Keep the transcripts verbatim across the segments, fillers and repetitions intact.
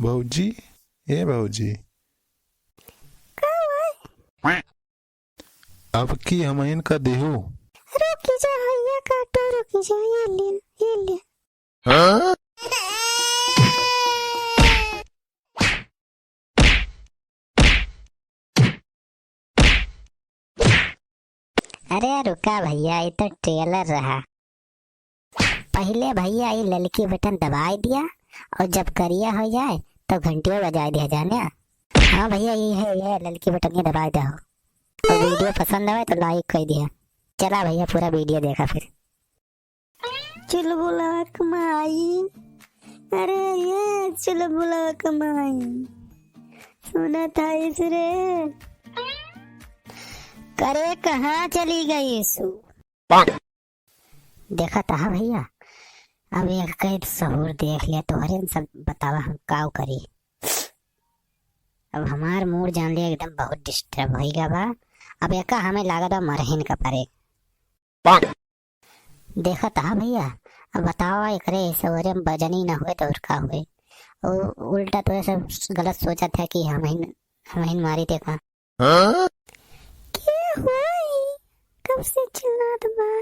भौजी, ए भौजी। का हुआ? अब की हमहिन का देहू? रुकी जा, हइया काटो, रुकी जा, ये ले, ये ले। हाँ? अरे रुका भइया, ये तो trailer रहा। पहिले भइया ये ललकी button दबाइ दिया और जब करिया हो जाए तो घंटियो बजाइ दिया जाने। हाँ भइया, ये है, ये है ललकी button, ये दबाइ दिया हो। और video पसंद आवे तो like कइ दिया। चला भइया, पूरा video देखा फिर। चुलबुलवा क माई, अरे ये चुलबुलवा क माई, सुनत हइस रे? करे कहाँ चली गइसु? देखत हा भइया, अब एक कैद सहूर देख लिया तोहरे, सब बतावा हम काउ करी। अब हमार mood जान लिया एकदम बहुत disturb होइ गया बा। अब एका हमें लागत बा मरहिन का परे। देखत हा भइया, अब बतावा एकरे सहूरे में वजन ही ना हुए तो और का हुए? उ-, उल्टा तो ये सब गलत सोचत है कि हमहिन, हमहिन मारी देखा। हाँ? के होई? कब से चिल्लात बा?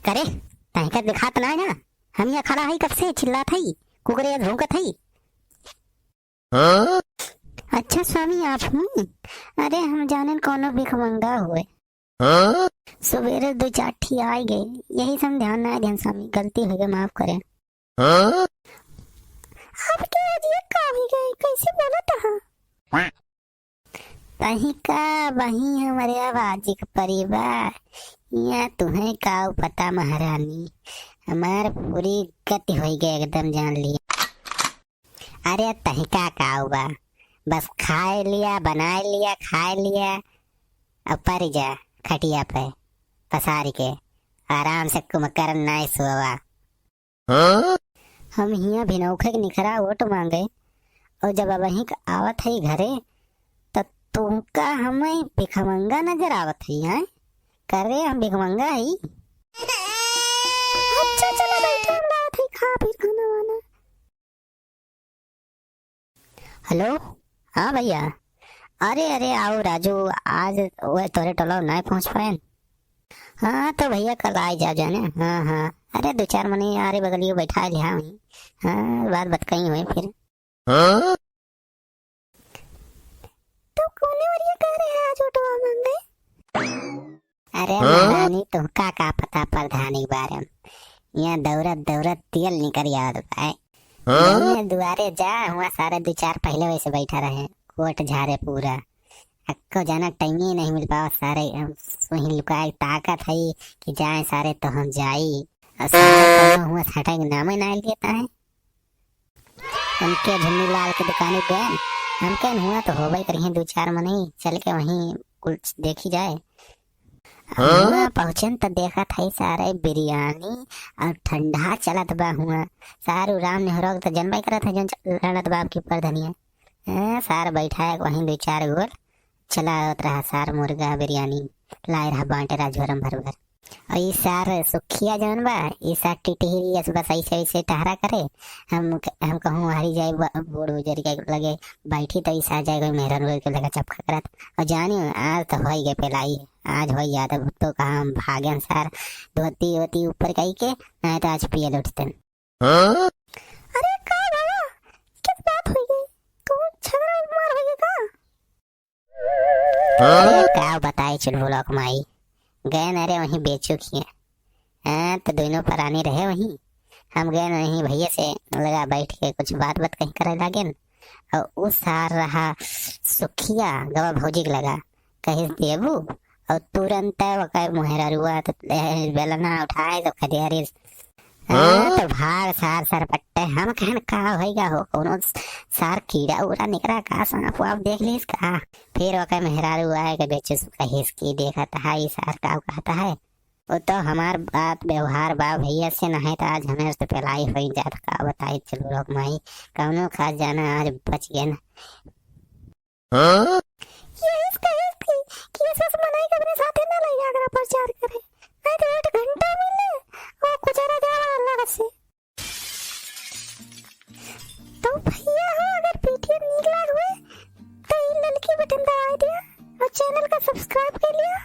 करे, तहिका दिखात ना है ना? हम यहाँ खड़ा है, कब से चिल्लात है, कुकरे भौंकत है। हाँ? अच्छा स्वामी, आप हुई? अरे, हम जानेन कौनो भिखमंगा हुए। हाँ? सुबेरे दो चार ठी आइ गए, यही से हम ध्यान ना देन स्वामी, गलती होइ गए, माफ करें। हाँ? आपके आज ये का होइ गए, कैसे बोलत हा? तहिका बही हमरे आवाज के परी बा। या तुहे काउ पता महारानी, हमार पूरी गति होइ गए एकदम जान लिया। अरे तहिका काउ बा, बस खाए लिया, बनाए लिया, खाए लिया, अब परि जा खटिया पे पसारि के, आराम से कुंभकर्ण नाय सोवा। हाँ? हम हियाँ भिनौखे के निखरा वोट माँगे, और जब अबहीं क आवत हई घरे, त तुमका हमें भिखमंगा नजर आवत हई, हैं? करे हम भिखमंगा हई? अच्छा, चला बैठा, हम लावत हई खा फिर खाना वाना। हेलो, हाँ भइया। अरे, अरे, आओ राजू, आज वह तोरे टोला नाय पहुँच पाएन। हाँ, तो भइया कल आइ जाओ जाने। हाँ, हाँ। अरे, दो चार मने आरे बगलियो बैठा लिहा वहीं। हाँ, बात बतकही हुई फिर। हाँ? तो कौने वरिया कह रहे हैं आज वोटवा माँगे? अरे हाँ? महारानी, तुमका का पता प्रधानी के बारे में? यहाँ दौड़त दौड़त तेल निकल आवत बा। हाँ? जौने दुआरे जा, हुआँ सारे दो चार पहिले वैसे बैठा रहे, कोट झारे पूरा। अक्को जना टाइमे नहीं मिल पावा सारे, हम वहीं लुकाए ताकत है कि जाए सारे तो हम जाई। और सारे कौनो हुआँ हटे के नामे ना लेता है। उनके झुन्नू लाल के दुकाने गए, हम कहन हुआँ तो होबे करिहें दो चार मनई, चल के वहीं कुछ देखी जाए। हाँ? हुआँ पहुँचन त देखत है सारे बिरयानी और ठंडा चलत बा हुआँ। सारू राम नेहरा के त जनबे करत है जौन च-, लड़त बा आपकी प्रधनिया। हाँ, सार बैठा है वहीं दो चार गोल चलावत रहा सार मुर्गा बिरयानी लाए रहा बांटे रहा झोरम भर भर। और ई सार सुखिया जौन बा, ई सार टिटहिरी अस बस ऐसे ऐसे टहरा करे। हम क-, हम कहूँ हरी जाए ब-, बूढ़ बुजुर्ग के लगे बैठी तो ई सार जाए कोई मेहरन के लगे चपका करत। और जानी आज तो होई गए पेलाई, आज होई याद अब तो कहाँ हम भागन सार धोती वोती ऊपर कई के, नहीं तो आज पियल उठतन। हाँ? अरे का बाबा, किस बात होई गई? कौन झगड़ा मार होई गई का? हाँ? अरे का बताई चुलबुलवा क माई, गए न रे वहीं बेचू खिए। हाँ, तो दोनों परानी रहे वहीं। हम गए न वहीं भइया से लगा बैठ के कुछ बात बात कहीं करे लागे न। और उ सार रहा सुखिया गवा भौजी के लगा, कहिस देबू? और तुरंत ओकर मुहररुआ तो, ए, बेलना उठाए तो खदेरिस। हाँ, हाँ? तो भाग सार सरपट्टे। हम कहन का होइगा हो, कौनो सार कीड़ा उड़ा निकरा का, सांप वाप देख लिस का? फिर ओकर मेहरारू आए के बेचुस कहिस कि देखत है ई सार का कहत है। वो तो हमार बात व्यवहार बा भइया से, नहीं तो आज हमें उससे पेलाई होई जात। का बताई चुलबुलवा क माई, कौनो खास जाना आज बच गए ना। हाँ? यही कहे थी कि ये सब मनई के अपने साथे ना ले जा, अगर प्रचार करे, नहीं तो एक घंटा मिले, वो गुजारा जावा अल्लाह से। तो भइया हो, अगर के बटन दबाइ दिया और चैनल का सब्सक्राइब कइ लिया।